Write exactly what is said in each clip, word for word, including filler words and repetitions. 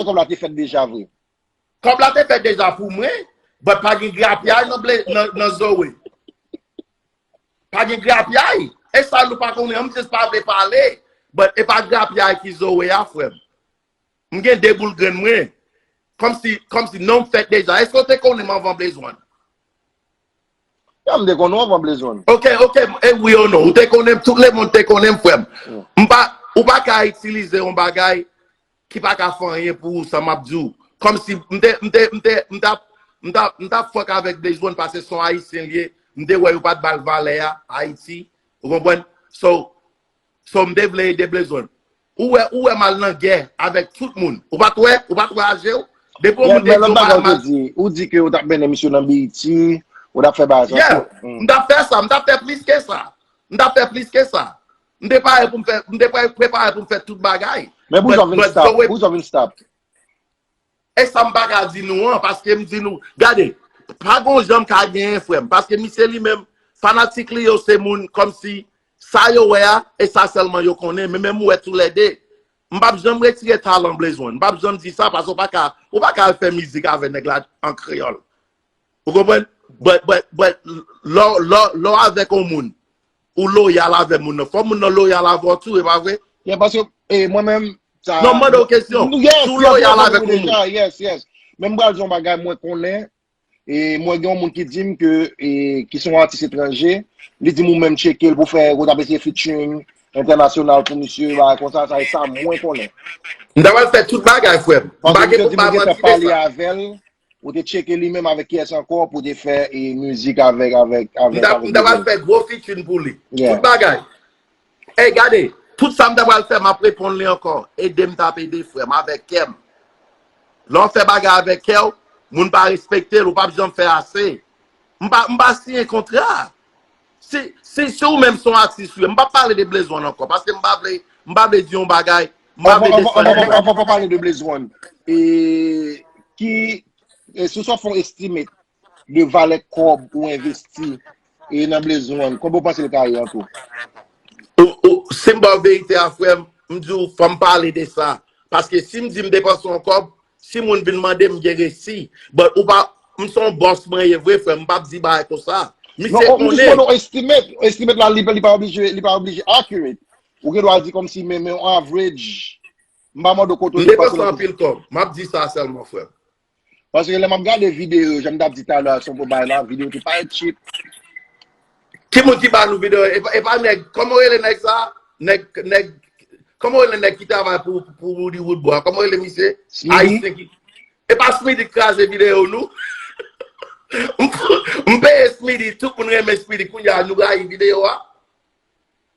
se kòb la te fèt deja vre. Kòb la te fèt deja pou mwen, but pa gen grapyay nan, nan, nan Zoe. Pa gen grapyay. E sa nou pa konnen, m jis pa vle pale. But e pa grapyay ki Zoe a, frè m. M gen de boul grenn mwen. Kòmsi, kòmsi non m fèt deja. Èske w te konnen m anvan Blaze One? Ya, m te konnen w anvan Blaze One. Ok, ok, e wi ou non. Ou te konnen m, tout lemonn te konnen m, frè m. M pa, ou pa ka itilize yon bagay ki pa ka fè anyen pou ou, sa m ap di w. Kòmsi m te, m te, m te, m t ap, m t ap, m t ap fòk avèk Blaze One paske se yon Ayisyen l ye. M te wè yo pa t ba l valè a, Ayiti. Ou konprann? So, so m te vle ede Blaze One. Ou wè, ou wè m al nan gè avèk tout moun. Ou pa t wè, ou pa t wè aje w. Depi yon moun te di w m al, m al. Ou di ke ou t ap mennen misye nan B E T, ou t ap fè bagay sa tou. M t ap fè sa, m t ap fè plis ke sa. M t ap fè plis ke sa. M te pare pou m fè, m te pre- prepare pou m fè tout bagay. Men pou sa w vin stop, pou sa w vin stop. E sa m pa ka di nou an, paske m di nou, gade, pa gon jan m ka genyen, frè m, paske misye li menm, fanatik li yo se moun kòmsi sa yo wè a, e sa sèlman yo konnen, men menm ou wè toulède. M p ap janm retire talan Blaze One. M p ap janm di sa, paske w pa ka, ou pa ka al fè mizik avè nèg la an kreyòl. Ou konprann? But, but, but, lè w, lè w, lè w avèk yon moun, ou loyal avè moun nan. Fò moun nan loyal avè w tou, e pa vre? Yeah, paske, eh, mwen menm, sa. Non, m mande w kesyon. Si w loyal avèk yon moun. Yes, yes. Men m pral di yon bagay mwen konnen, e mwen gen yon moun ki di m ke, e, ki se yon atis etranje, li di m ou menm tcheke l pou fè, ou t ap eseye featuring entènasyonal pou misye, bagay konsa, sa e sa mwen konnen. M ta pral fè tout bagay, frè m. M pa gen pou m pa manti de sa. Ou te tcheke li menm avèk kiyès ankò pou te fè, e, mizik avèk, avèk, avèk, avèk Blaze One. M ta, m ta pral fè gwo featuring pou li. Yeah. Tout bagay. Ey, gade, tout sa m ta pral fè, m ap reponn li ankò. Ede m t ap ede frè m avèk kè m. Lè w fè bagay avèk kè w, moun pa respekte l, ou p ap janm fè ase. M pa, m pa siyen kontra. Si, si, si ou menm se yon atis, wi, m p ap pale de Blaze One ankò, paske m pa vle, m pa vle di yon bagay, m pa vle desann nèg. Anvan, anvan, anvan, anvan, anvan pale de Blaze One, e, ki, e, si w sot fè yon estimate de valè kòb ou envesti, e, nan Blaze One, konbyen w panse l ka ye an tou? Ou, ou, si m ba w verite a, frè m, m di w, fò m pale de sa. Paske si m di m depanse yon kòb, si moun vin mande m, m gen resi. But ou pa, m se yon bòs mwen ye vre, frè m, m p ap di bagay konsa. Misye konnen. Non, m jis mande w estimate. Estimate la, li, li pa oblije, li pa oblije accurate. Ou gen dwa di kòmsi, men, men yon average. M pa mande w kote w depanse l. M depanse anpil kòb. M ap di sa sèlman, frè m. Paske lè m ap gade videyo, jan m t ap di talè a, sou bagay la, videyo te parèt cheap. Ki moun ki ba nou videyo? E pa, e pa nèg, kòman w rele nèg sa? Nèg, nèg, Kòman w rele nèg ki travay pou, pou Roody Woodboy? Kòman w rele misye? Ayisyen ki. E pa Smithy k kraze videyo nou? M, m peye Smithy, tout moun renmen Smithy, kounye a nou rayi videyo a.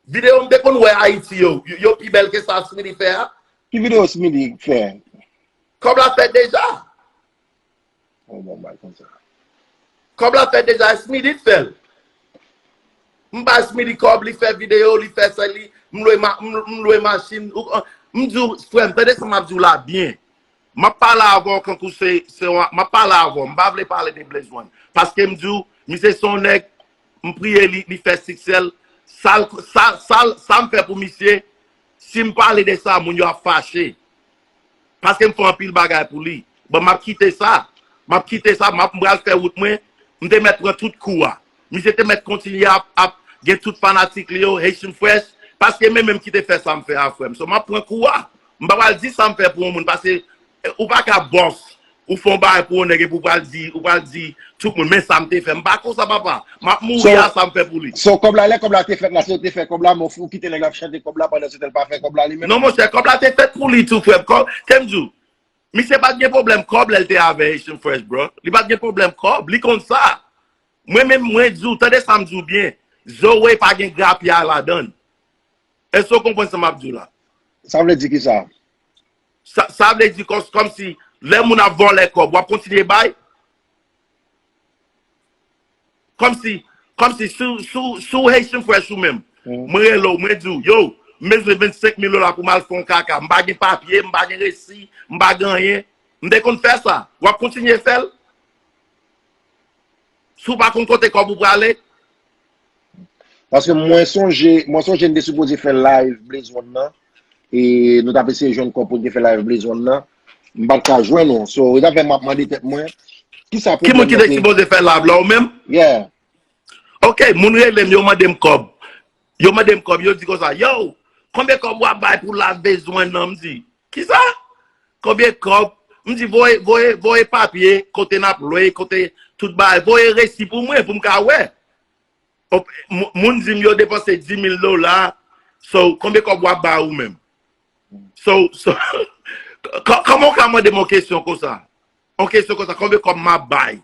Videyo m te konn wè Ayiti yo, yo, yo pi bèl ke sa Smithy fè a. Ki videyo Smithy fè? Kòb la fèt deja. Oh, bon, bay konsa. Kòb la fèt deja, Smithy t fè l. M bay Smithy kòb, li fè videyo, li fè sa, li, m lwe, ma, m, m lwe machin. Ou, m di w, frè m, tande sa m ap di w la byen. M ap pale avè w kankou se, se yon, m ap pale avè w. M pa vle pale de Blaze One. Paske m di w, misye se yon nèg, m priye li, li fè siksè l. Sa l, sa, sa, sa m fè pou misye, si m pale de sa, moun yo ap fache. Paske m fè anpil bagay pou li. Bon, m ap kite sa. M ap kite sa, m ap, m pral fè wout mwen. M te mèt pran tout kou a. Misye te mèt kontinye ap, ap gen tout fanatik li yo, Haitian Fresh. Paske men menm ki te fè sa m fè a, frè m. So, m ap pran kou a. M pa pral di sa m fè pou yon moun, paske, eh, ou pa ka bòs. Ou fè yon bagay pou yon nèg epi ou pral di, ou pral di tout moun, men sa m te fè. M pa konsa, papa. M ap mouri a sa m fè pou li. So, kòb la, lè kòb la te fèt la, se ou te fè kòb la, men ou kite nèg la ap chante kòb la pandan se tan l pa fè kòb la li menm? Non, monchè, kòb la te fèt pou li tou, frè m. Kòb, te m di w, misye pa t gen pwoblèm kòb lè l te avè Haitian Fresh, bro. Li pa t gen pwoblèm kòb. Li konn sa. Mwen menm, mwen di w, tande sa m di w byen. Zoe pa gen grapyay ladan l. Èske w konprann sa m ap di w la? Sa vle di ki sa? Sa, sa vle di kòm, kòmsi lè moun ap vòlè kòb, w ap kontinye bay? Kòmsi, kòmsi sou, sou, sou Haitian Fresh ou menm. Mwen rele w, mwen di w, yo, m bezwen vennsenk mil dola pou m al fè yon kaka. M pa gen papye, m pa gen resi, m pa gen anyen. M te konn fè sa. W ap kontinye fè l? Si w pa konn kote kòb ou prale? Paske mwen sonje, mwen sonje n te sipoze fè live Blaze One nan. E nou t ap eseye jwenn kòb pou n te fè live Blaze One nan. M pa t ka jwenn ou. So, e sa fè m ap mande tèt mwen, kisa pwoblèm nan te? Ki moun ki te sipoze fè live la, ou menm? Yeah. Ok, moun rele m, yo mande m kòb. Yo mande m kòb, yo di konsa, yo, konbyen kòb w ap bay pou live Blaze One nan? M di, kisa? Konbyen kòb? M di, voye, voye, voye papye, kote n ap lwe, kote tout bagay. Voye resi pou mwen, pou m ka wè. Op-, mou-, moun di m yo depanse dis mil dola. So, konbyen kòb w ap ba ou menm? So, so, kò-, kòman w ka mande m yon kesyon konsa? Yon kesyon konsa, konbyen kòb m ap bay?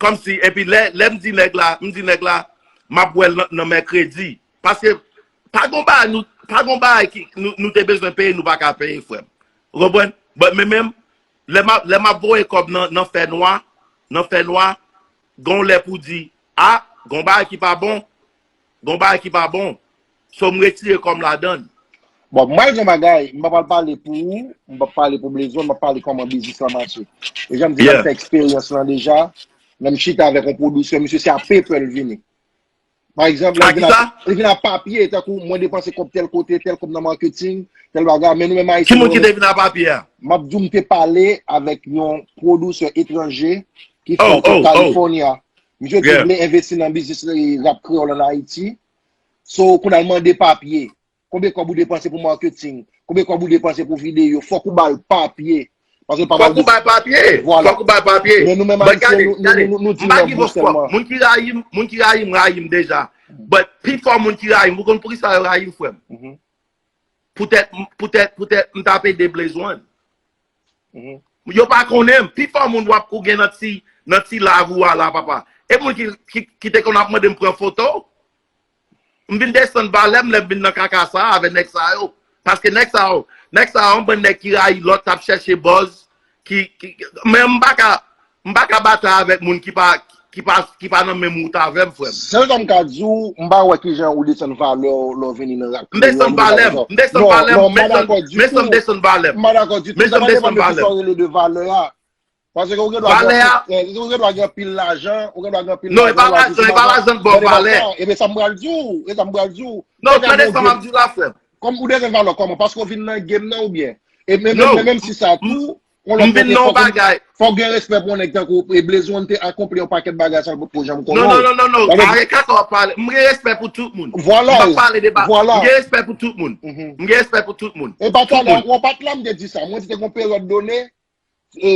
Kòmsi, epi lè, lè m di nèg la, m di nèg la, m ap wè l nan, nan mèkredi. Paske, pa gon bagay, nou, pa gon bagay ki, nou, nou te bezwen peye, nou pa ka peye, frè m. Ou konprann? But men menm, lè m ap, lè m ap voye kòb nan, nan fènwa, nan fènwa, gon lè pou di, a, gon bagay ki pa bon, gon bagay ki pa bon. So, m retire kò m ladan l. Bon, m pral di yon bagay, m pa pral pale pou ou, m p ap pale pou Blaze One, m ap pale kòman biznis lan mache. E jan m di, m ap fè eksperyans lan deja, lè m chita avèk yon pwodiktè, misye se a paper l vini. Pa egzanp, lè l vin a, li vin a papye, tankou mwen depanse kòb tèl kote, tèl kòb nan marketing, tèl bagay, men nou menm Ayisyen, ki moun ki te vin a papye a? M ap di w, m te pale avèk yon pwodiktè etranje ki fè California. Misye te vle envesti nan biznis rap kreyòl ann Ayiti. So, kounye a l mande papye. Konbyen kòb ou depanse pou marketing? Konbyen kòb ou depanse pou videyo? Fòk ou ba l papye. Paske pa mal. Fòk ou bay papye. Vwala. Fòk ou bay papye. Men nou menm Ayisyen, nou, nou, nou, nou di nan bouch sèlman. Moun ki rayi m, moun ki rayi m, rayi m deja. But pi fò moun ki rayi m, ou konn poukisa yo rayi m, frè m? Poutèt, poutèt, poutèt m t ap ede Blaze One. Yo pa konnen m. Pi fò moun w ap, ou gen nan ti, nan ti live ou a la, papa. E moun ki, ki, ki te konn ap mande m pran foto. M vin desann valè m lè m vin nan kaka sa a avè nèg sa yo. Paske nèg sa yo, nèg sa yo, yon bann nèg ki rayi lòt, k ap chèche buzz, ki, ki, men m pa ka, m pa ka batay avèk moun ki pa, ki pa, ki pa nan menm wout avè m, frè m. Sèl sa m ka di w, m pa wè kijan ou desann valè w lè w vini nan rap kreyòl. M desann valè m, m desann valè m, men sa m desann valè m. M pa dakò ditou. Men sa m desann valè m. Sa pa depann de kisa w rele de valè a. Paske ou gen dwa gen anpil, eh, ou gen dwa gen anpil lajan, ou gen dwa gen anpil lajan. Non, e pa lajan, e pa lajan k ba w valè. Ebyen sa m pral di w, e sa m pral di w. Non, tande sa m ap di w la, frè m. Kòm ou desann valè w kòman? Paske w vin nan game nan oubyen? E menm, menm, menm si sa tou, yon lòt kote, fòk ou, fòk gen respè pou yon nèg tankou, e Blaze One te akonpli yon pakèt bagay sa l potko janm konnen w. Non, non, non, non, non. Arete kaka w ap pale. M gen respè pou tout moun. Vwala. M p ap pale de ba-, vwala. M gen respè pou tout moun. M gen respè pou tout moun. E pa talè, w pa t la m te di sa. Mwen di te gen yon peryòd done, e,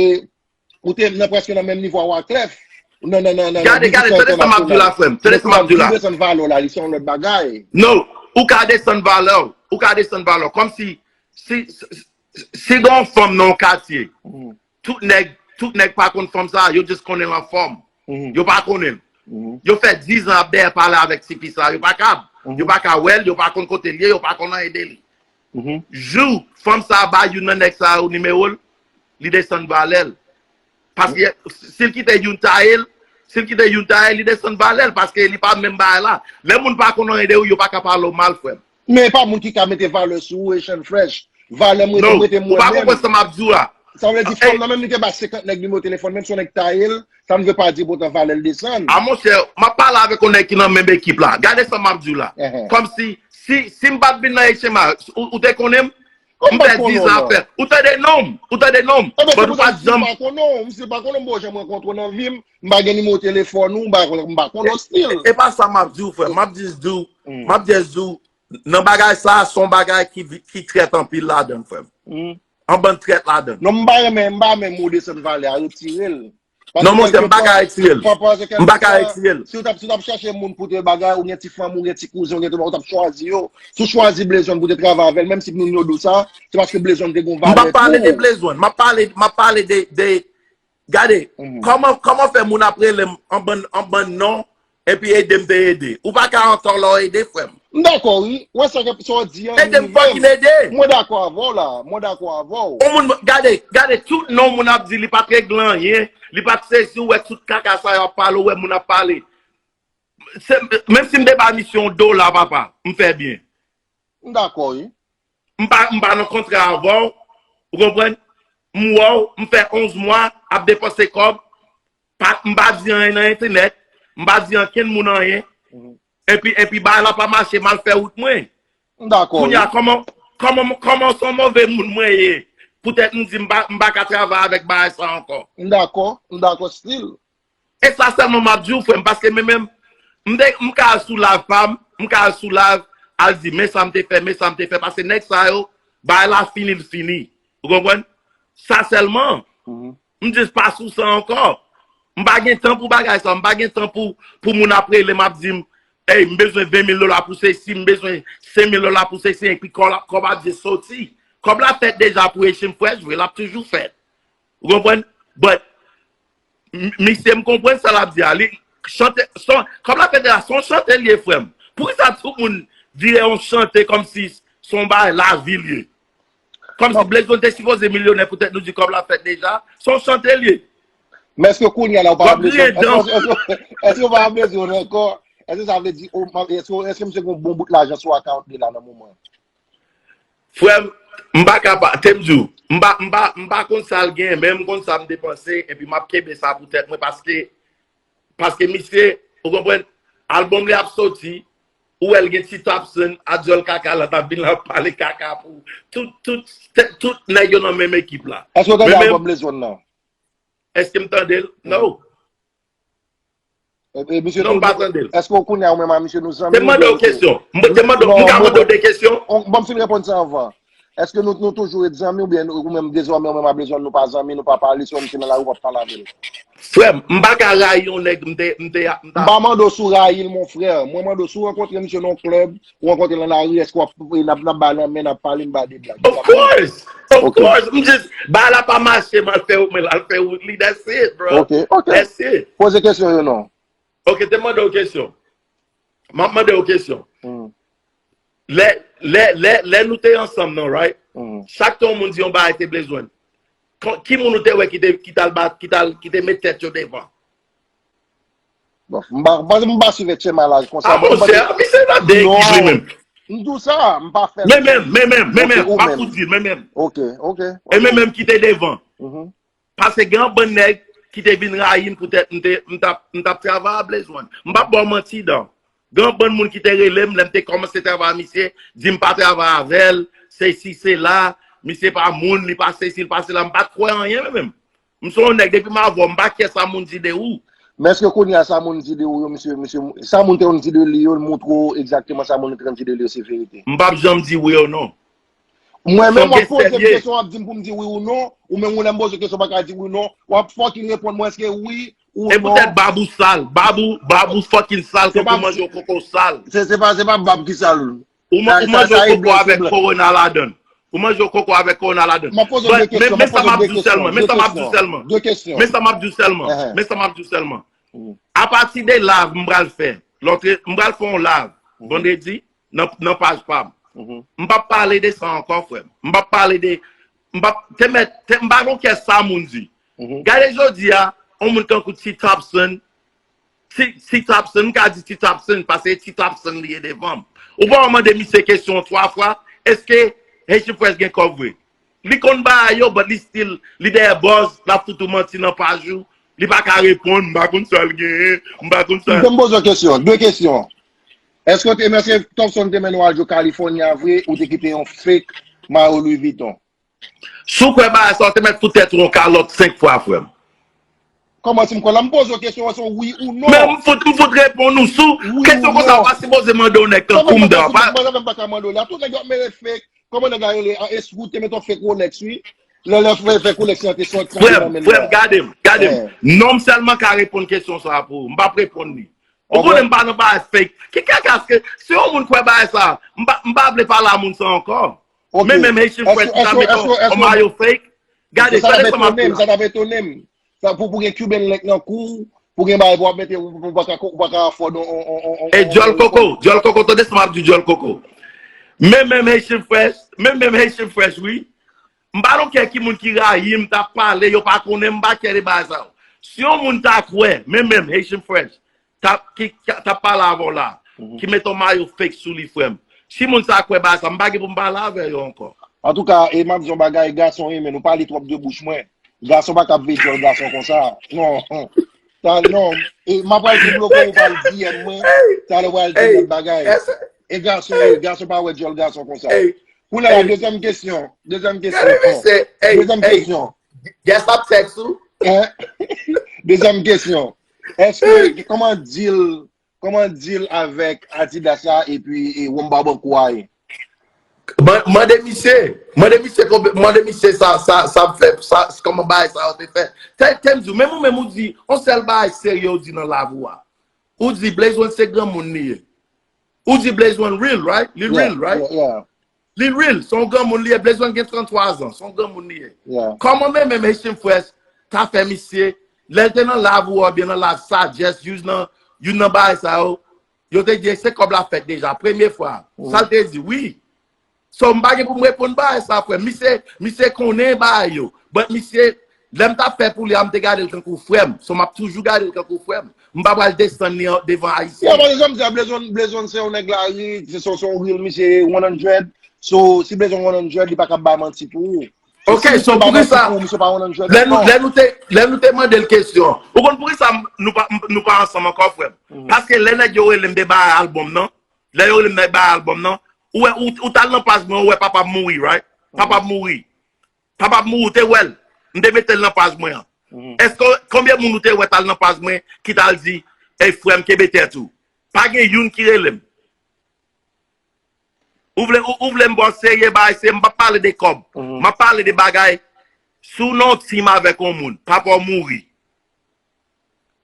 ou te nan prèske nan menm nivo a Wyclef. Nan, nan, nan, nan, nan biznis lan internasyonal. Gade, gade, tande sa m ap di w la, frè m. Tande sa m ap di w la. Desann valè w la, li se yon lòt bagay. Non, ou ka desann valè w. ou ka desann valè w. Kòmsi, si, si, si, si gen yon fanm nan yon katye, tout nèg, tout nèg pa konn fanm sa, yo just konnen l anfòm. Yo pa konnen l. Yo fè diz an ap dèyè pale avèk tifi sa, yo pa kab. Yo pa ka wè l, yo pa konn kote l ye, yo pa konn anyen de li. Jou fanm sa a ba youn nan nèg sa yo nimewo l, li desann valè l. Paske si l kite youn taye l, si l kite youn taye l, li desann valè l, paske li pa menm bagay la. Lè moun pa konn anyen de ou, yo pa ka pale w mal, frè m. Men e pa moun ki ka mete valè sou ou, Echann Fresh. Valè m rete, m rete mwen menm. Ou pa konprann sa m ap di w la. Sa vle di fanm nan menm li te ba senkant nèg nimewo telefòn, menm si yon nèg taye l, sa n vle pa di poutan valè l desann. A monchè, m ap pale avèk yon nèg ki nan menm ekip la. Gade sa m ap di w la. Kòmsi, si, si m pa t vin nan H M A, ou, ou te konnen m? M fè diz an ap fè. Ou tande non m? Ou tande non m? But ou pa t janm. M pa konnen w, m pa konnen w, m pa janm rankontre w nan vi m. M pa gen nimewo telefòn ou, m pa konnen w still. E pa sa m ap di w, frè. M ap just di w, m ap just di w, nan bagay sa, se yon bagay ki, ki trèt anpil ladan l, frè m. Yon bann trèt ladan l. Non, m pa renmen, m pa renmen mo desann valè a, retire l. Non, monchè, m pa ka retire l. M pa ka retire l. Si w t ap, si w t ap chèche moun pou te bagay, ou gen ti fanmi, ou gen ti kouzen, ou gen tout, ou t ap chwazi yo. Si w chwazi Blaze One pou te travay avè l, menm si moun yo di w sa, se paske Blaze One te gen yon valè pou ou. M p ap pale de Blaze One. M ap pale, m ap pale de, de, gade, kòman, kòman fè moun ap rele m an bann, an bann non, epi ede m te ede. Ou pa ka antò lè w ede, frè m. M dakò, wi. Ou wè sa ke, sa w di an, ede m fucking ede. Mwen dakò avè w la. Mwen dakò avè w. On moun, gade, gade, tout non moun ap di, li pa t regle anyen, li pa t sezi, ou wè tout kaka sa yo ap pale, ou wè moun ap pale. Se, menm si m te ba misye yon dola, papa, m fè byen. M dakò, wi. M pa, m pa nan kontra avè w, ou konprann? M wè w, m fè onz mwa ap depanse kòb, pa, m pa di anyen nan entènèt, m pa di ankenn moun anyen, epi, epi bagay la pa mache, m al fè wout mwen. M dakò. Kounye a, kòman, kòman, kòman se yon move moun mwen ye, poutèt m di m pa, m pa ka travay avèk bagay sa ankò? M dakò, m dakò still. E sa sèlman m ap di w, frè m, paske men menm, m te, m ka al sou live pa m, m ka al sou live, al di, men sa m te fè, men sa m te fè, paske nèg sa yo, bagay la fini, l fini. Ou konprann? Sa sèlman. M just pa sou sa ankò. M pa gen tan pou bagay sa, m pa gen tan pou, pou moun ap rele m ap di m, ey, m bezwen ven mil dola pou sesi, m bezwen senk mil dola pou sesi, epi kòb la, kòb ap just soti. Kòb la fèt deja pou Echann Fresh, vre, l ap toujou fèt. Ou konprann? But, misye, m konprann sa l ap di a. Li, chante, son, kòb la fèt deja, se yon chante l ye, frè m. Poukisa tout moun vire yon chante kòmsi se yon bagay lavi l ye? Kòmsi Blaze One te sipoze milyonè poutèt nou di kòb la fèt deja. Se yon chante l ye. Men èske kounye a la ou pa bezwen, èske, èske, èske ou pa bezwen ankò? Èske sa vle di, èske, èske misye gen yon bon bout lajan sou account li la nan moman? Frè m, m pa ka pa, te m di w, m pa, m pa, m pa konn sa l gen, men m konn sa m depanse, epi m ap kenbe sa pou tèt mwen, paske, paske misye, ou konprann, albòm li ap soti, ou wè l gen ti Tapson, a dyòl kaka la, t ap vin la ap pale kaka pou tout, tout, tout nèg yo nan menm ekip la. Èske w tande albòm Blaze One nan? Èske m tande l? No. Non, m pa tande l. Èske w konnen ou menm a misye nou zanmi? Te mande w kesyon. M te mande w, m ka mande w de kesyon? Ban m fin reponn sa anvan. Èske nou, nou toujou ret zanmi oubyen ou menm dezòmè ou menm a Blaze One nou pa zanmi, nou pa pale, si w wè misye nan lari w p ap pale avè l? Frè m, m pa ka rayi yon nèg m te, m te, m ta. M pa mande w si w rayi l, mon frè. Mwen mande w si w rankontre misye nan yon klèb, ou rankontre l nan lari, èske w ap, n ap, n ap bay lanmen, n ap pale, n bay de blag. Of course! Of course! M just, bagay la pa mache, m al fè wout mwen, l al fè wout li, that's it, bro. Ok, ok. That's it. Poze kesyon yo non. Ok, te mande w kesyon. M ap mande w kesyon. Lè, lè, lè, lè nou te ansanm nan, right? Chak tan yon moun di yon bagay te Blaze One. Ki moun ou te wè ki te, ki t al bat, ki t al, ki te met tèt yo devan? Bon, m pa, m pa, m pa swiv H M I la konsa. Ah, monchè, misye nan de ekip li menm. M di w sa, m pa fè l. Men menm, men menm, men menm, m pa fout di l, men menm. Ok, ok. E men menm ki te devan. Paske gen yon bann nèg ki te vin rayi m poutèt m te, m t ap, m t ap travay a Blaze One. M p ap ba w manti, dan. Gen yon bann moun ki te rele m lè m te kòmanse travay a misye, di m pa travay avè l, sesi, sela, misye pa moun, li pa sesi, li pa sela, m pa t kwè anyen, men menm. M se yon nèg, depi m avè w, m pa kè sa moun di de ou. Men èske kounye a sa moun di de ou yo, misye, misye, sa moun te konn di de li yo, l montre w egzakteman sa moun te konn di de li yo se verite? M p ap janm di wi ou non. Mwen menm w ap poze m kesyon w ap di m pou m di wi ou non, ou menm ou lè m poze w kesyon w pa ka di wi non, w ap fucking reponn mwen èske wi ou non. E poutèt bab ou sal, bab ou, bab ou fucking sal, tankou manje yon koko sal. Se, se pa, se pa bab ki sal. Ou man- ou manje yon koko avèk korona ladann. Ou manje yon koko avèk korona ladann. But men men sa m ap di w sèlman, men sa m ap di w sèlman. Men sa m ap di w sèlman, men sa m ap di w sèlman. Apati de live m pral fè, lòt, m pral fè yon live vandredi nan, nan paj pa m. M p ap pale de sa ankò, frè m. M p ap pale de, m p ap, te mèt, te, m pa gon kè sa moun di. Gade jodi a, yon moun tankou T Thompson, T, T Thompson, m ka di T Thompson, paske T Thompson li ye devan m. Ou pa wè mande misye kesyon twa fwa, èske Haitian Fresh gen kòb vre? Li konn bagay yo, but li still, li dèyè buzz, l ap fout ou manti nan paj ou, li pa ka reponn, m pa konn sa l genyen, m pa konn sa. M te m poze w kesyon, de kesyon. Èske w te, èske Thompson te mennen w al jwe California vre, ou te kite yon fake mayo Louis Vuitton? Si w kwè bagay sa, w te mèt fout tèt ou yon kalòt senk fwa, frè m. Kòman si m kwè la? M poze w kesyon an, se wi ou non. Men m fout, m fout reponn ou sou kesyon konsa, ou pa sipoze mande yon nèg tankou m dan. Mwen menm pa ka mande w la. Tout nèg yo ap mennen fake. Kòman nèg la rele? An, es ou te met yon fake Rolex, wi. Lè, lè fè, fè Rolex lan te soti nan men l la. Frè m, gade m, gade m. Non m sèlman ka reponn kesyon sa a pou ou. M p ap reponn li. Ou konnen m pa nan bagay fake. Ki kaka, se yon moun kwè bagay sa. M pa, m pa vle pale a moun sa ankò. Men menm Haitian Fresh, m ta met yon, yon mayo fake. Gade, gade sa m ap di w la. Sa t ap etone m. Sa pou, pou gen Cuban link nan kou, pou gen bagay pou w ap mete, ou, ou pa ka, ou pa ka afford on, on, on, on, on. E djòl koko, djòl koko, tande sa m ap di w, djòl koko. Men menm Haitian Fresh, men menm Haitian Fresh, wi. M pa don't care ki moun ki rayi m, t ap pale, yo pa konnen m, m pa care de bagay sa yo. Si yon moun ta kwè, men menm Haitian Fresh, t ap, ki, ki t ap pale avè w la, ki met yon mayo fake sou li, frè m. Si moun sa kwè bagay sa, m pa gen pou m pale avè yo ankò. Antouka, e m ap di yon bagay, gason, e men nou pale twòp de bouch mwen. Gason pa ka ap veye djòl gason konsa. Non. Sa, non. E m ap pral debloke ou pral D M mwen. Talè ou pral di lòt bagay. E gason, e gason pa wè djòl gason konsa. Kounye a, dezyèm kesyon. Dezyèm kesyon. Dezyèm kesyon. Guest ap text ou? Dezyèm kesyon. Èske, kòman deal, kòman deal avèk Adidas la epi e, Womba Banco a ye? Man- Mande misye. Mande misye konbe- mande misye sa, sa, sa ap fè, sa, kòman bagay sa yo te fè. Tè- tè m di w, menm ou menm ou di, yon sèl bagay serye ou di nan live ou a. Ou di Blaze One se granmoun li ye. Ou di Blaze One real, right? Li real, right? Li real, se yon granmoun li ye. Blaze One gen tranntwa zan, se yon granmoun li ye. Kòman men menm Haitian Fresh ta fè misye, lè l te nan live ou oubyen nan live Sagesse, youn nan, youn nan bagay sa yo, yo te di se kòb la fèt deja, premye fwa. Sa l te di, wi. So, m pa gen pou m reponn bagay sa, frè. Misye, misye konnen bagay yo. But misye, lè m t ap fè pou li a, m te gade l tankou frè m. So, m ap toujou gade l tankou frè m. M pa pral desann li an- devan Ayisyen. Yo, paske jan m di a, Blaze One, Blaze One se yon nèg lari, se, se, se yon real misye one hundred. So, si Blaze One one hundred, li pa ka bay manti pou ou. Ok, so poukisa, lè nou, lè nou te, lè nou te mande l kesyon, ou konn poukisa m- nou pa, m- nou pa ansanm ankò, frè m? Paske lè nèg yo rele m te bay albòm nan, lè yo rele m bay albòm nan, ou wè, ou, ou t al nan paj mwen, ou wè papa m mouri, right? Papa m mouri. Papa m mouri, ou te wè l. M te mete l nan paj mwen an. Èske konbyen moun ou te wè t al nan paj mwen ki t al di, ey, frè m, kenbe tèt ou? Pa gen youn ki rele m. Ou vle, ou, ou vle m ba w serye, bagay serye, m p ap pale de kòb. M ap pale de bagay, si w nan yon team avèk yon moun, papa w mouri.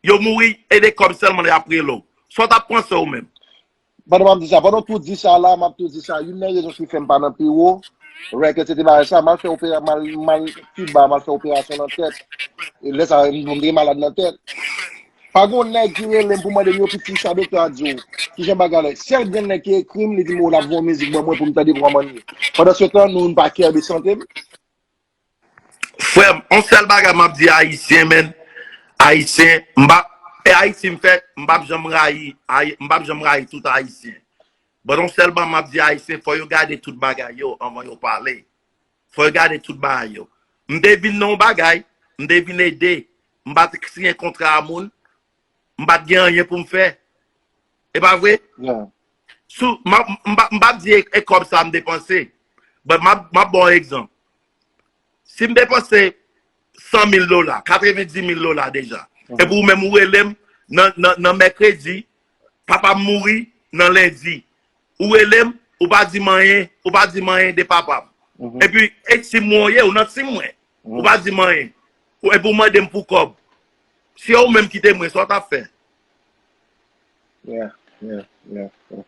Yo mouri, e de kòb sèlman y ap rele w. Sa w t ap panse ou menm? Pandan m ap di sa, pandan w tou di sa la, m ap tou di sa, youn nan rezon ki fè m pa nan pi wo record se te bagay sa, m al fè opera, m al, m al Kiba, m al fè operasyon nan tèt. E lè sa, m, m te malad nan tèt. Pa gon nèg ki rele m pou mande m yo piti sa doktè a di w. Kijan bagay la? Sèl grenn nèg ki ekri m, li di m, o, l ap voye yon mizik ban mwen pou m tande pou m aprann li. Pandan se tan, nou, nou pa care de sante m. Frè m, yon sèl bagay m ap di Ayisyen, man. Ayisyen, m pa, e Ayiti m fèt, m p ap janm rayi, Ayi- m p ap janm rayi tout Ayisyen. But yon sèl bagay m ap di Ayisyen, fò yo gade tout bagay yo anvan yo pale. Fò yo gade tout bagay yo. M te vin nan yon bagay, m te vin ede. M pa t siyen kontra a moun, m pa t gen anyen pou m fè. E pa vre? Sou, m ap- m pa- m p ap di e, e kòb sa m depanse. But m ap- m ap ba w egzanp. Si m depanse san mil dola, katrevendiz mil dola deja. Epi ou menm ou rele m nan, nan, nan mèkredi, papa m mouri nan lendi. Ou rele m, ou pa di m anyen, ou pa di m anyen de papa m. Epi, e team mwen w ye, ou nan team mwen. Ou pa di m anyen. Ou- Epi ou mande m pou kòb. Si se ou menm ki te mwen, sa w t ap fè? Yeah, yeah, yeah, yeah.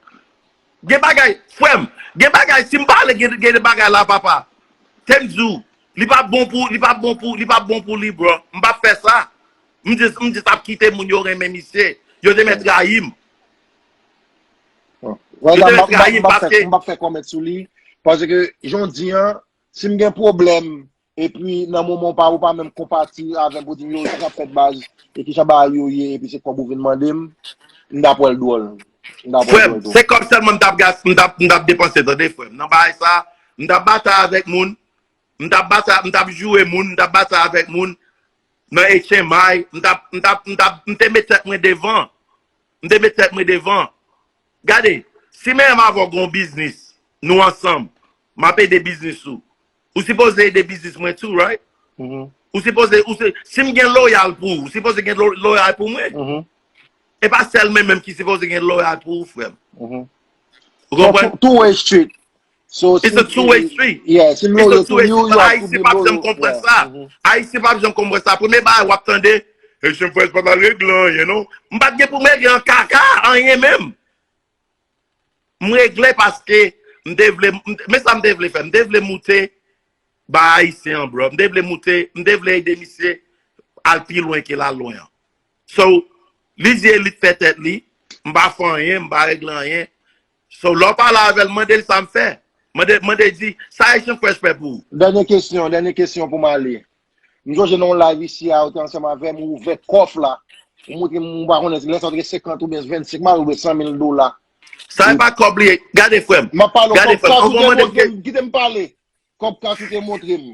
Gen bagay, frè m, gen bagay, si m pale gen, gen de bagay la, papa, te m di w, li p ap bon pou, li p ap bon pou, li p ap bon pou li, bro. M p ap fè sa. M jis, m jis ap kite moun yo renmen misye. Yo te mèt rayi m. Wè, m p ap fè kòmèt sou li. Paske, jan w di an, si m gen pwoblèm, epi nan moman w pa, ou pa menm konpati avè m pou di m yo, sa k ap fèt baz, e kijan bagay yo ye, epi se kòb ou vin mande m, m t ap wè l dwòl. M t ap wè l dwòl tou. Frè m, se kòb sèlman m t ap gas, m t ap, m t ap depanse, tande, frè m. Nan bagay sa, m t ap batay avèk moun, m t ap batay, m t ap joure moun, m t ap batay avèk moun, nan H M I, m t ap, m t ap, m t ap, m te met tèt mwen devan. M te met tèt mwen devan. Gade, si menm avè w gon biznis, nou ansanm, m ap ede biznis ou. Ou sipoze ede biznis mwen tou, right? Ou sipoze, ou si, si m gen loyal pou ou, ou sipoze gen lo- loyal pou mwen. E pa sèl mwen menm ki sipoze gen loyal pou ou, frè m. Ou konprann? Two way street. So, It's a two way street. Yeah, si m loyal to you, you have to Ayisyen p ap janm konprann sa. Ayisyen p ap janm konprann sa. Premye bagay w ap tande, Haitian Fresh pa t al regle anyen non. M pa t gen pou m regle an kaka, anyen menm. M regle paske m te vle, men sa m te vle fè, m te vle moute ba Ayisyen an, bro. M te vle moute, m te vle ede misye al pi lwen ke l al lwen an. So, li di e li t fè tèt li, m pa fè anyen, m pa regle anyen. So, lè w pale avè l, mande l sa m fè. Mande, mande di, sa Haitian Fresh fè pou ou? Dènye kesyon, dènye kesyon pou m ale. M sonje nan yon live isi a, ou te ansanm avè m, ou ouvè kòf la. Ou montre m, m pa konnen, lè sa w te gen senkant oubyen vennsenk, m pa oubyen san mil dola. Sa e pa kòb li ye. Gade, frè m. M ap pale w kòb sa ou te montre m, kite m pale. Kòb kas ou te montre m.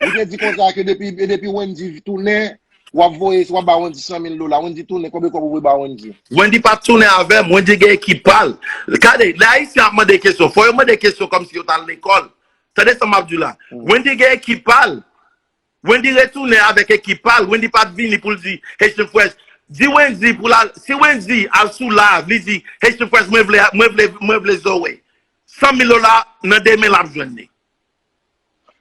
Ou te di konsa ke depi, depi Wendy tounen, w ap voye, w ap ba Wendy san mil dola. Wendy tounen, konbyen kòb ou voye ba Wendy? Wendy pa t tounen avè m, Wendy gen ekip pa l. Gade, lè Ayisyen ap mande kesyon, fò yo mande kesyon kòmsi yo t al lekòl. Tande sa m ap di w la. Wendy gen ekip pa l. Wendy retounen avèk ekip pa l. Wendy pa t vini pou l di Haitian Fresh. Di Wendy pou l al, si Wendy al sou live, li di Haitian Fresh, mwen vle, mwen vle, mwen vle Zoe. San mil dola nan de men l ap jwenn li.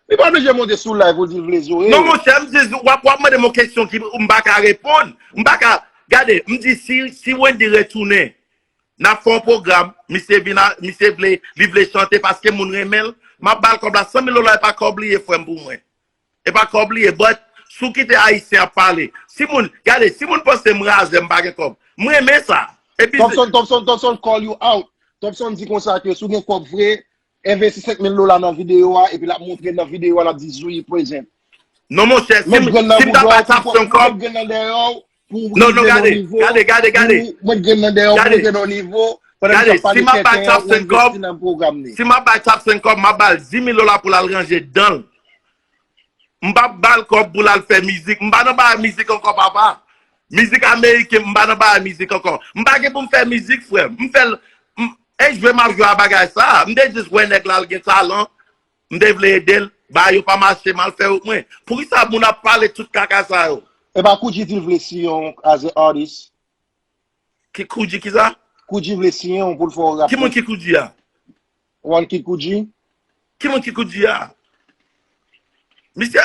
Li pa oblije monte sou live pou di l vle Zoe. Non, monchè, m di, w ap, w ap mande m yon kesyon ki m pa ka reponn. M pa ka, gade, m di si, si Wendy retounen, n ap fè yon pwogram, misye vin a, misye vle, li vle chante paske moun renmen l, m ap ba l kòb la, san mil dola e pa kòb li ye, frè m, pou mwen. E pa kòb li ye, but, si w kite Ayisyen ap pale, si moun, gade, si moun panse m razè, m pa gen kòb, m renmen sa. Epi, Topson, Topson, Topson call you out. Topson di konsa ke si w gen kòb vre, envesti senk mil dola nan videyo a, epi l ap montre nan videyo a, l ap di Zoe present. Non, monchè, si m, si m ta bay Topson kòb, Non, non, gade, gade, gade, gade. Mwen gen nan dèyè w pou mwen gen nan nivo. Pandan misye ap pale kèten an, mwen envesti nan pwogram li. Si m ap bay Topson kòb, m ap ba l dis mil dola pou l al ranje dan l. M p ap ba l kòb pou l al fè mizik. M pa nan bagay mizik ankò, papa. Mizik ameriken, m pa nan bagay mizik ankò. M pa gen pou m fè mizik, frè m. M fè l, m, e jwe m ap jwe a bagay sa. M te jis wè nèg la, l gen talan. M te vle ede l, bagay yo pa mache, m al fè wout mwen. Poukisa moun ap pale tout kaka sa yo? E pa Koudji di l vle siyen w as a artist? Ki Koudji kisa? Koudji vle siyen w pou l fè w rap. Ki moun ki Koudji a? One Kid Koudji? Ki moun ki Koudji a? Misye,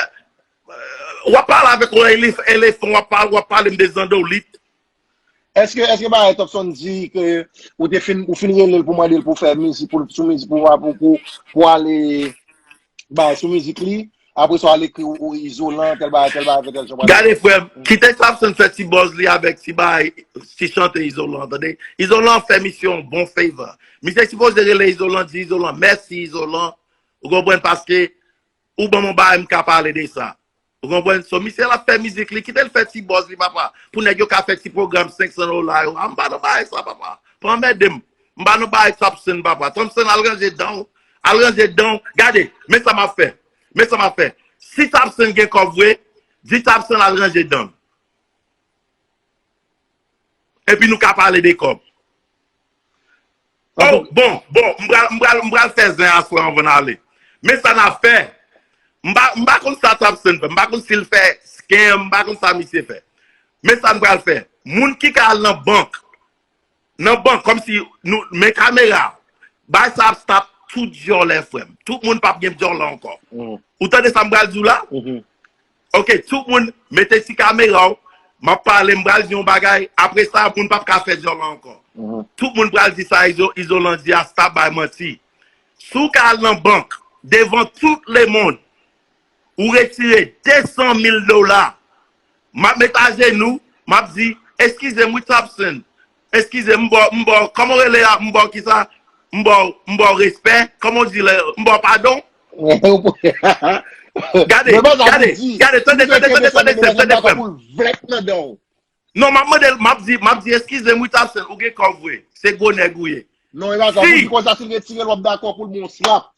w ap pale avèk yon elef, elefan, w ap pale, w ap pale m de zandolit. Èske, èske bagay Topson di ke ou te fin, ou fin rele l pou mande l pou fè mizik, pou, sou mizik, pou, pou, pou, pou ale bay sou mizik li, apre sa w al ekri ou, ou Izolan, tèl bagay, tèl bagay, tèl jan bagay. Gade, frè m, kite Topson fè ti buzz li avèk ti bagay, ti chante Izolan, tande? Izolan fè misye yon bon favor. Misye sipoze rele Izolan, di Izolan, mèsi Izolan, ou konprann, paske ou ban m yon bagay m ka pale de sa. Ou konprann? So, misye l ap fè mizik li, kite l fè ti buzz li, papa. Pou nèg yo ka fè ti pwogram senk san dola yo. A, m pa nan bagay sa, papa. Pa anmède m. M pa nan bagay Topson, papa. Topson, al ranje dan w. Al ranje dan w. Gade, men sa m ap fè. Men sa m ap fè. Si Topson gen kòb vre, di Topson al ranje dan l. Epi nou ka pale de kòb. Oh, bon, bon, m pral, m pral, m pral fè zen aswè anvan n ale. Men sa n ap fè. M pa, m pa konn sa Topson fè. M pa konn si l fè scam, m pa konn sa misye fè. Men sa n pral fè. Moun ki ka al nan bank, nan bank, kòmsi nou, men kamera. Bagay sa ap stop tout dyòlè, frè m. Tout moun p ap gen dyòlè ankò. Ou tande sa m pral di w la? Ok, tout moun mete ti kamera w, M ap pale, m pral di yon bagay, apre sa, moun p ap ka fè dyòl ankò. Tout moun pral di sa Izo, Izolan di a, sa bay manti. Si w ka al nan bank, devan tout lemonn, ou retire de san mil dola, m ap met ajenou, m ap di, eskize m wi Topson, eskize m, m ba w, m ba w, kòman w rele a, m ba w kisa, m ba w, m ba w respè, kòman w di lè, m ba w padon. Gade, gade, gade, tande, tande, tande, tande, tande, tande, frè m. Non, m ap mande l, m ap di, m ap di, eskize m wi Topson, ou gen kòb vre. Se gwo nèg ou ye. Non, e pa sa, pou di konsa, si l retire l, w ap dakò pou l bon slap.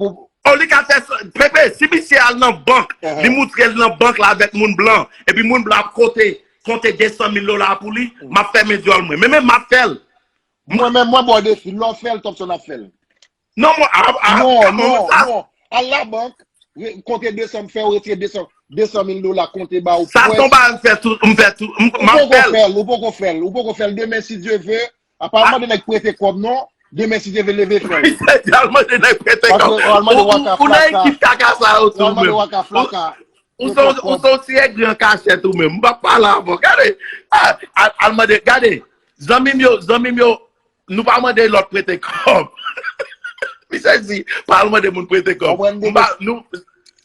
O, li ka fè sa, Pepe, si misye al nan bank, li moutre l nan bank la avèk moun blan, epi moun blan ap konte, konte de san mil dola pou li, m ap fèmen dyòl mwen. Men menm m ap fè l. Mwen menm, mwen ba w defi, lè w fè l, Topson ap fè l. Non, mwen, a, a, non, non, non. Al labank, re- konte de san, fè yo retire de san, de san mil dola, konte ba ou. Sa se yon bagay m fè tou, m fè tou, m, m ap fè l. Ou poko fè l, ou poko fè l, ou poko fè l. Demen, si Dye ve, apa al mande nèg prete kòb, non. Demen, si Dye ve, leve fè l. Misye di al mande nèg prete kòb. Paske al mande waka flaka. Ou nan ekip kaka sa yo tou menm. Ou se yon ti egri an kachèt ou menm. M p ap pale avè w. Gade, al mande, gade. Zanmi m yo, zanmi m yo, nou pa mande lòt prete kòb. Misye di, pa al mande moun prete kòb. M pa, nou,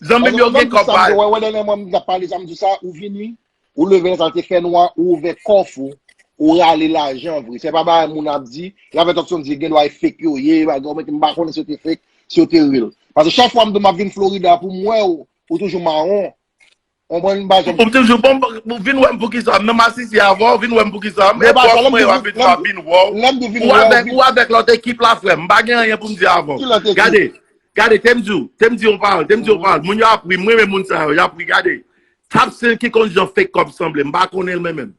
zanmi m yo gen kòb pa yo. Wè, wè, dènye mwa m t ap pale sa, m di sa, ou vini, ou leve nan sa, te fè nwa, ou ouvè kòf ou, ou rale lajan vre. Se pa bagay moun ap di, y avè Topson di, gen dwa e fake yo ye, bagay, ou mete m pa konnen si yo te fake, si yo te real. Paske chak fwa m di m ap vin Florida pou m wè w, ou toujou mawon. Ou konprann, m pa janm. Ou toujou bon, ou vin wè m poukisa? M nan masisi avè w, vin wè m poukisa? E bòs mwen yo ap vin, ap vin wè w. Ou avèk, ou avèk lòt ekip la, frè m. M pa gen anyen pou m di avè w. Gade, gade, te m di w, te m di yon pawòl, te m di yon pawòl. Moun yo ap ri, m renmen moun sa yo, y ap ri, gade. Topson ki konn jan fake kòb sanble, m pa konnen l mwen menm.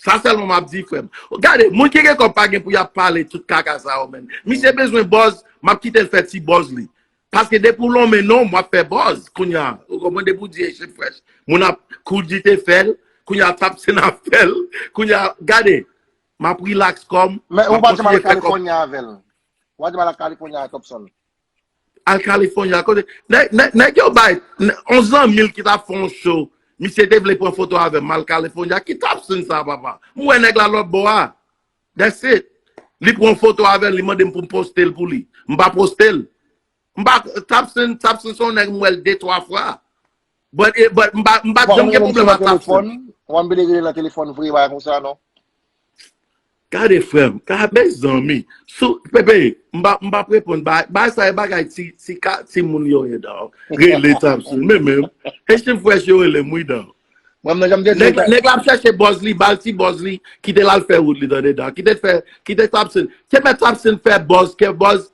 Sa sèlman m ap di, frè m. Gade, moun ki gen kòb pa gen pou y ap pale tout kaka sa yo, menm. Misye bezwen buzz, m ap kite l fè ti buzz li. Paske depi w lonmen non m, w ap fè buzz. Kounye a, ou konprann, depi w di Haitian Fresh, moun ap, Kool G te fè l, kounye a Topson ap fè l, kounye a, gade, m ap relax kò m. Men ou pa di m al California avè l. Ou pa di m al California avè Topson. Al California, kote, nèg, nèg, nèg yo bay, on zanmi l ki t ap fè yon show, misye te vle pran foto avè m, al California, ki Topson sa, papa? M wè nèg la lòt bò a. That's it. Li pran foto avè l, li mande m pou m poste l pou li. M pa poste l. M pa, Topson, Topson se yon nèg m wè l de twa fwa. But, eh, but m pa, m pa janm gen pwoblèm ak Topson. Ou pa vle rele nan telefòn vre, bagay konsa, non? Gade, frè m, gade, zanmi. Sou, Pepe, m pa, m p ap reponn. Bagay, bagay sa e bagay ti, ti ka, ti moun yo ye, dawg. Rele Topson, men menm. Haitian Fresh yo rele m, wi, dawg. Mwen, mwen, janm te di. Nèg, nèg la ap chèche buzz li, ba l ti buzz li, kite l al fè wout li, tande, dawg. Kite fè, kite Topson. Te mèt Topson fè buzz, ke buzz.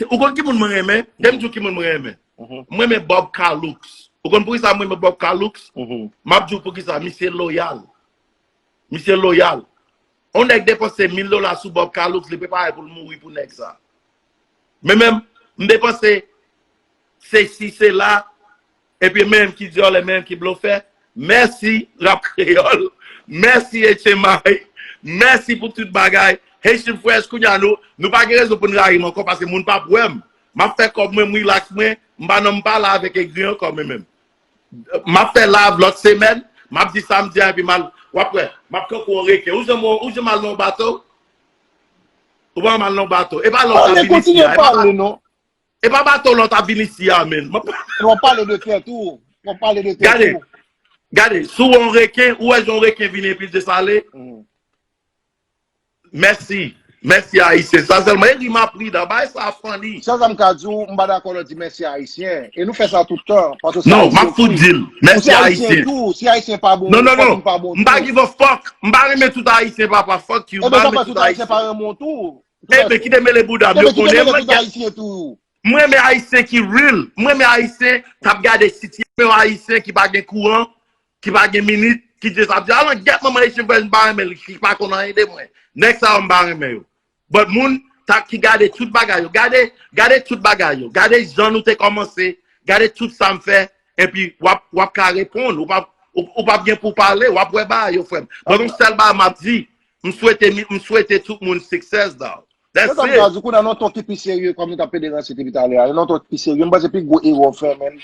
Ou konn ki moun mwen renmen? Te m di w ki moun mwen renmen. M renmen Bob Calux. Ou konn poukisa m renmen Bob Calux? M ap di w poukisa. Misye loyal. Misye loyal. On nèg depanse mil dola sou Bob Calux, li prepare pou l mouri pou nèg sa. Men menm, m depanse sesi, sela, epi menm ki dyòlè, menm ki blofè. Mèsi, Rap Kreyòl. Mèsi, H M I. Mèsi pou tout bagay. Haitian Fresh, kounye a nou, nou pa gen rezon pou n rayi m ankò, paske moun p ap wè m. M ap fè kòb mwen, m relax mwen, m pa nan m pale avèk egri ankò, men menm. M ap fè live lòt semèn, m ap di sa m di a, epi m al, w ap wè, m ap kankou yon reken. Ou janm, ou janm al nan yon bato? Ou pa janm al nan yon bato? E pa lè w t ap vin isi a, e pa, e pa bato lè w t ap vin isi a, menn. M ap pale. W ap pale de tèt ou. W ap pale de tèt ou. Gade, gade, si w wè yon reken, ou wè jan yon reken vini epi l desale. Mèsi. Mèsi Ayisyen. Sa sèlman. E ri m ap ri dan. Bagay sa funny. Sèl sa m ka di w, m pa dakò lè w di mèsi Ayisyen. E nou fè sa tout tan. Paske se Ayisyen tou. Non, m ap fout di l. Mèsi Ayisyen. Ou se Ayisyen tou. Si Ayisyen pa bon, non, non, non. M pa give a fuck. M pa renmen tout Ayisyen, papa. Fuck you. M pa renmen tout Ayisyen. Ebyen, sa fè tout Ayisyen pa renmen w tou. Ebyen, kite mele bouda m. Yo konnen mwen. Ebyen, kite mele tout Ayisyen tou. M renmen Ayisyen ki real. M renmen Ayisyen k ap gade sitiyasyon, Ayisyen ki pa gen kouran, ki pa gen minit, ki just ap di, "Alan, gyèt manman Haitian Fresh, m pa renmen l, ki pa konn anyen de mwen." Nèg sa yo, m pa renmen yo. But moun ta, ki gade tout bagay yo, gade, gade tout bagay yo, gade jan nou te kòmanse, gade tout sa m fè, epi w ap, w ap ka reponn, ou p ap, ou, ou p ap gen pou pale, w ap wè bagay yo, frè m. But yon sèl bagay m ap di, m swete, m swete tout moun success, dawg. That's it. Sa m ka di, kounye a, nan yon ton ki pi serye, kòm nou t ap pede ranse depi talè a, nan yon ton ki pi serye, m panse pi gwo erè w fè, menn,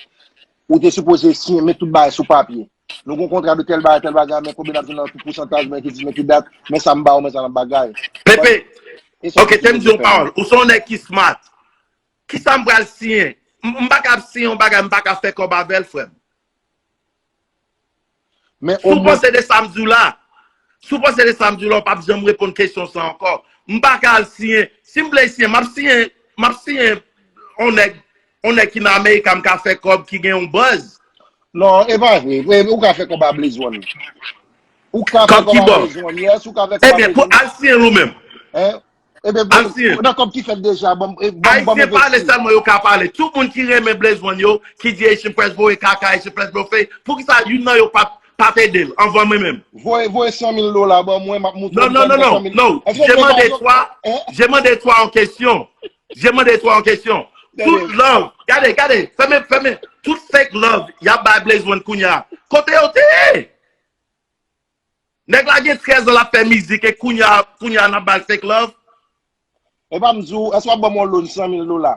ou te sipoze siyen, met tout bagay sou papye. Nou gen yon kontra de tèl bagay, tèl bagay, men konbyen n ap jwenn nan, ki pousantaj, men ki di, men ki dat, men sa m ba ou, men sa n ap bagay. Pepe, ok, te m di yon pawòl. Ou se yon nèg ki smart. Kisa m pral siyen? M pa ka ap siyen yon bagay, m pa ka fè kòb avè l, frè m. Si w panse de sa m di w la, si w panse de sa m di w la, w p ap janm reponn kesyon sa ankò. M pa ka al siyen. Si m vle siyen, m ap siyen, m ap siyen yon nèg, yon nèg ki nan Amerika, m ka fè kòb, ki gen yon buzz. Non, e pa vre. Ou ka fè kòb a Blaze One. Ou ka fè kòb a Blaze One, yes, ou ka fè kòb a Blaze One. Ebyen, pou al siyen l ou menm. Hein? Ebyen, nan kòb ki fèt deja, ban m, ban m, ban m. Ayisyen pale sèlman yo ka pale. Tout moun ki renmen Blaze One yo, ki di Haitian Fresh voye kaka, Haitian Fresh blofe, poukisa youn nan yo pa, pa t ede l anvan mwen menm? Voye, voye san mil dola ban mwen, m ap moutre w. Non, non, non, non, non. J'ai demandé toi, j'ai demandé toi en question. J'ai demandé toi en question. Tout love, gade, gade, fèmen, fèmen. Tout fake love y ap bay Blaze One kounye a. Kote yo te ye? Nèg la gen trèz an l ap fè mizik e kounye a, kounye a n ap ba l fake love. E pa m di w, èske w ap ban m yon loan san mil dola?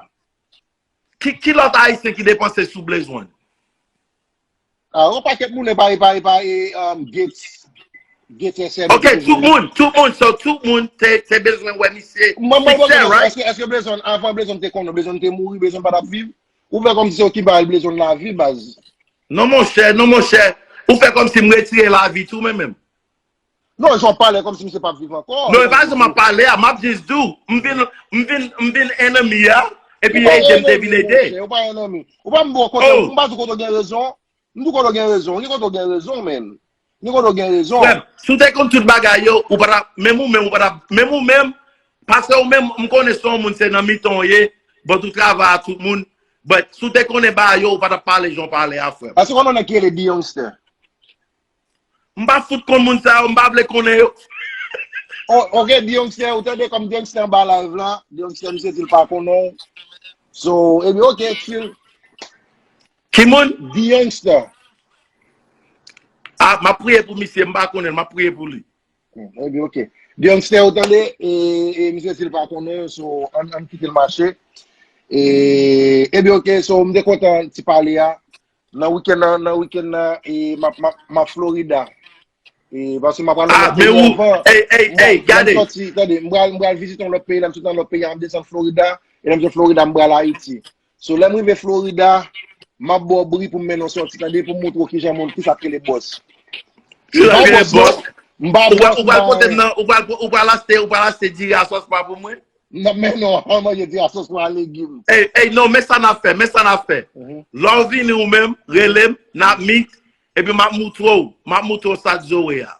Ki, ki lòt ayisyen ki depanse sou Blaze One? Ah, yon pakèt moun e pa, e pa, e pa, e, um, Gates. Gates S M. Ok, tout moun, tout moun, so tout moun te, te bezwen wè misye. Mwen, mwen, mwen, èske, èske Blaze One, avan Blaze One te konnen, Blaze One te mouri, Blaze One pa t ap viv? Ou fè kòmsi se yo ki ba l Blaze One lavi, baz. Non, monchè, non, monchè. Ou fè kòmsi m retire lavi tou, mwen menm. Non, jan w pale kòmsi misye p ap viv ankò. Non, e pa jan m ap pale a, m ap jis di w, m vin, m vin, m vin enemi a, epi ede m te vin ede. Ou pa enemi. Ou pa m bon kote, m pa di w kote w gen rezon. M di w kote w gen rezon. Ou gen kote w gen rezon, menn. Ou gen kote w gen rezon. Frè m, si w te konn tout bagay yo, ou pa t ap, menm ou menm, ou pa t ap, menm ou menm, paske ou menm, m konnen se yon moun, se nan mitan w ye, but ou travay a tout moun, but si w te konnen bagay yo, ou pa t ap pale jan w pale a, frè m. Èske w konnen yon nèg ki rele D-Youngster? M pa fout konn moun sa yo, m pa vle konnen yo. Oh, ok, D-Youngster, ou tande kòm D-Youngster anba live la. D-Youngster, misye di l pa konnen w. So, ebyen, ok, chill. Ki moun? D-Youngster. Ah, m ap priye pou misye, m pa konnen l, m ap priye pou li. Hmm, ebyen, ok. D-Youngster, ou tande, e, e misye di l pa konnen w, so, ann, ann kite l mache. E, ebyen, ok, so, m te kontan ti pale a. Nan wikenn nan, nan wikenn nan, e, m ap, m ap, m ap Florida. E, paske m ap pral nan lòt peyi anvan. Ey, ey, ey, gade. Tande, m pral, m pral vizite yon lòt peyi, lè m sot nan lòt peyi a, m ap desann Florida, e lè m sot Florida, m pral Ayiti. So, lè m rive Florida, m ap ba w bri pou m mennen w sòti, tande, pou m montre w kijan moun, kisa k rele bòs. Kisa k rele bòs? M pa bòs, m pa anyen. Ou pral pote m nan, ou pral, ou pral achte, ou pral achte diri a sòs pa pou mwen? M ap mennen w al manje diri a sòs pou a legim. Ey, ey, non, men sa n ap fè, men sa n ap fè. Lè w vini ou menm, rele m, n ap meet, epi m ap moutre w, m ap moutre w sa Joe a.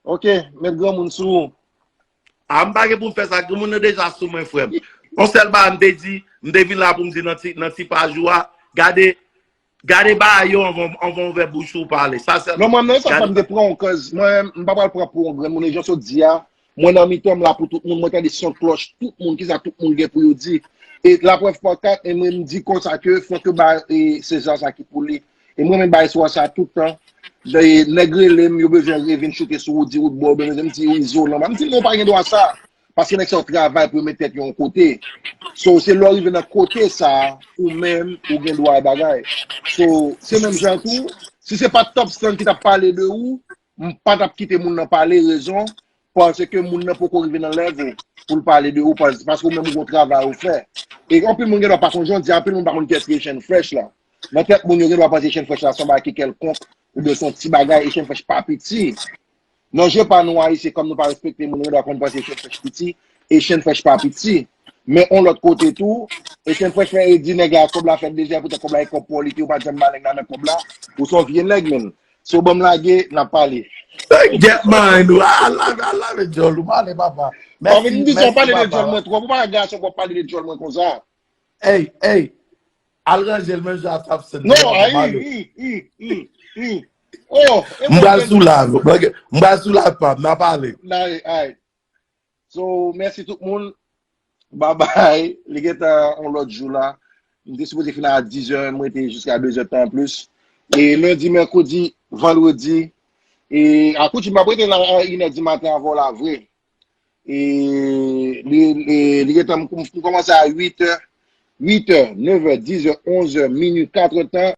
Ok, met granmoun sou ou. A, m pa gen pou m fè sa, granmoun nan deja sou mwen, frè m. Yon sèl bagay m te di, m te vin la pou m di nan ti, nan ti paj ou a, gade, Gade bagay yo anvan, anvan w ouvè bouch ou pale. Sa sèlman. Non, mwen menm, sa fè m te pran w, cause mwen, m pa pral pran pou yon granmoun. E jan w sot di a, mwen nan mitan, m la pou tout moun, mwen tande son klòch tout moun, kisa tout moun gen pou yo di. E laprèv pa kat, e mwen, m di konsa ke fòk yo ba, e, Seza sa ki pou li. E mwen menm bay espwa sa tout tan. E nèg rele m, yo bezwen vin choute sou Roody Roodboy, oubyen m di Izolan. M di non, pa gen dwa sa. Paske nèg sa yo travay pou yo met tèt yo yon kote. So, se lè w rive nan kote sa, ou menm, ou gen dwa bagay. So, se menm jan tou, si se pa t Top Stan ki t ap pale de ou, m pa t ap kite moun nan pale, rezon, paske moun nan poko rive nan level ou pou l pale de ou, pas-, paske ou menm ou gon travay ou fè. E anpil moun gen dwa pa konn, jan w di, anpil moun pa konn kiyès ki Echann Fresh la. Nan tèt moun yo gen dwa panse Echann Fresh la se yon bagay ki kèlkonk, oubyen se yon ti bagay, Echann Fresh pa piti. Nan je pa nou Ayisyen, kòm nou pa respekte moun, nou gen dwa konn panse Echann Fresh piti, Echann Fresh pa piti. Men yon lòt kote tou, Echann Fresh fè e di nèg la kòb la fèt deja, poutèt kòb la e kòb pa w li te, ou pa t janm ba nèg la nan kòb la, ou se yon vye nèg, menn. Si w ban m lage, n ap pale. Get mine, ou. I love, I love it, djòl, ou pale, papa. Mèsi, mèsi, papa. Ou pa ka pale de djòl mwen twòp, ou pa ka gason pou w ap pale de djòl mwen konsa. Ey, ey, al ranje l menm jan a Top Stan. Non, ayi, i, i, i, i. Oh, m pral sou live, m pral sou live pa m, n a pale. Alright, alright. So, mèsi tout moun. Bye bye. Li gentan yon lòt jou la. M te sipoze fin a dizè, m rete jiska dezè tan anplis. E lendi, mèkredi, vandredi, e a koutim, m ap rete la a inè di maten avè w la vre. E li, li, li gentan, m, m kòmanse a uit è, uit è, nèf è, diz è, onz è, minui, kat è tan,